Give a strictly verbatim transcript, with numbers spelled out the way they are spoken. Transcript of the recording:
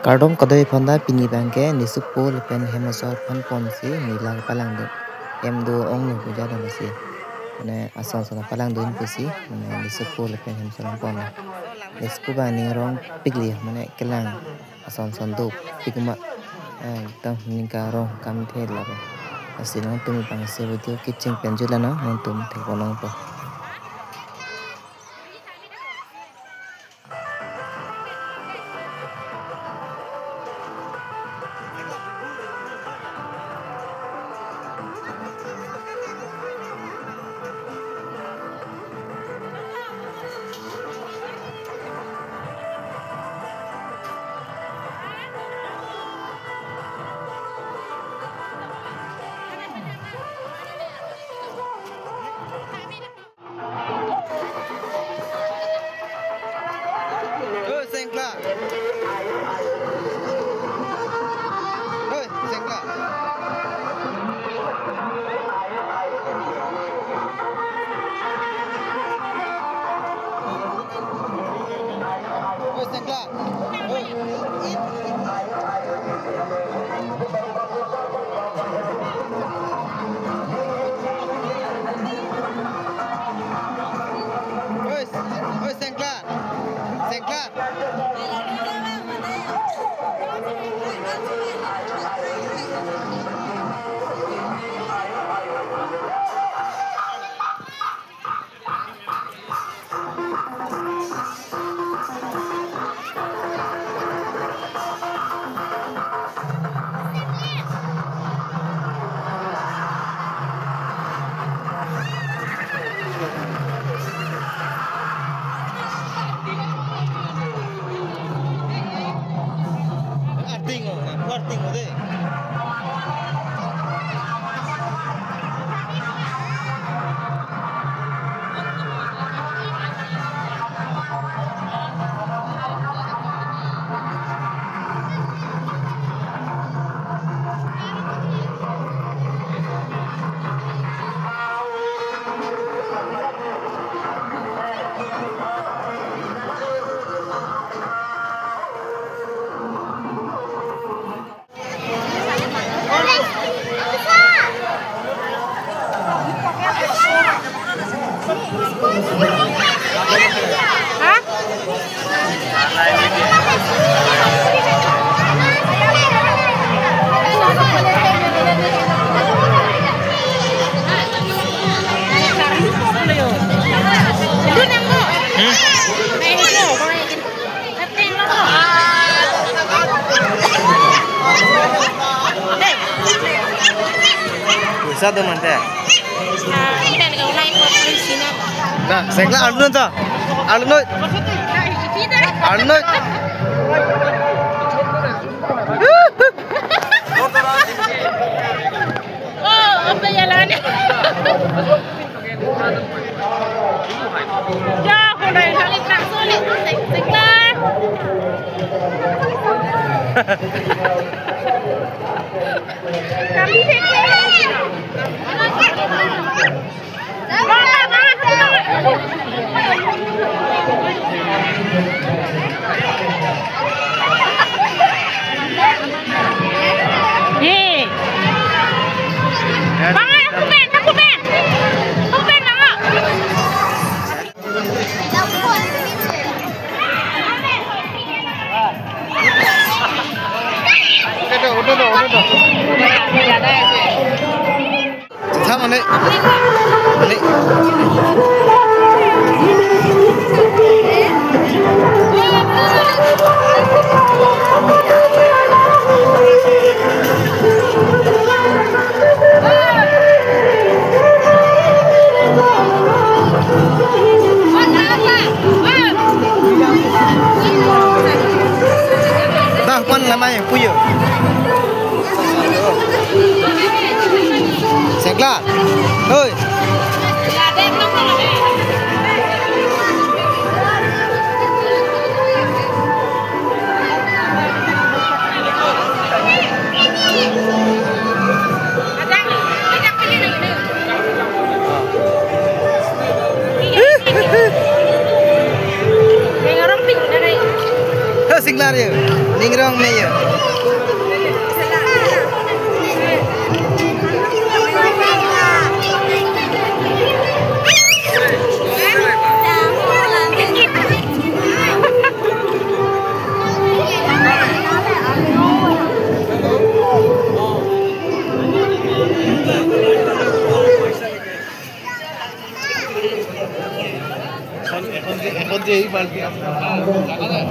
Kardom kadokave aphanta, pini abangke Nisopo lapen hem asor aphan ponsi mela palangdun. Hem do-ong lo puja dam si. Mane ason son palangdun pusi, mane Nisopo lapen hem asor aphan pon. Nisopo abang ning rong pikli, mane kelang ason son dopik ma. Eh, ekdom ningkan rong kam the lapen. Lasi nangtum abang si video kecheng pen julang nang, nangtum thekpon nangpo. Oi, sengkla. Oi, sengkla. Oi, sengkla. Oi. Oi, oi, sengkla. Sengkla. Arting o, arting o de. Puisa do mante. Nah, sengkla arlu non ta. Arlu non. Arlu non. Oh, apa jalannya? Ya, kalau yang kali tak sulit, sengkla. Kami sengkla. Hei. Bang, aku pen, aku pen. Aku pen, Bang. Udah, udah, udah, udah. Tha mane. Mane. Dah pan lamai puyo. Sengkla. Hoi. Hei, sengkla ye. Ingrong Mayor. এখন যে, এখন যে এই বালতি আছে, জানা নাই?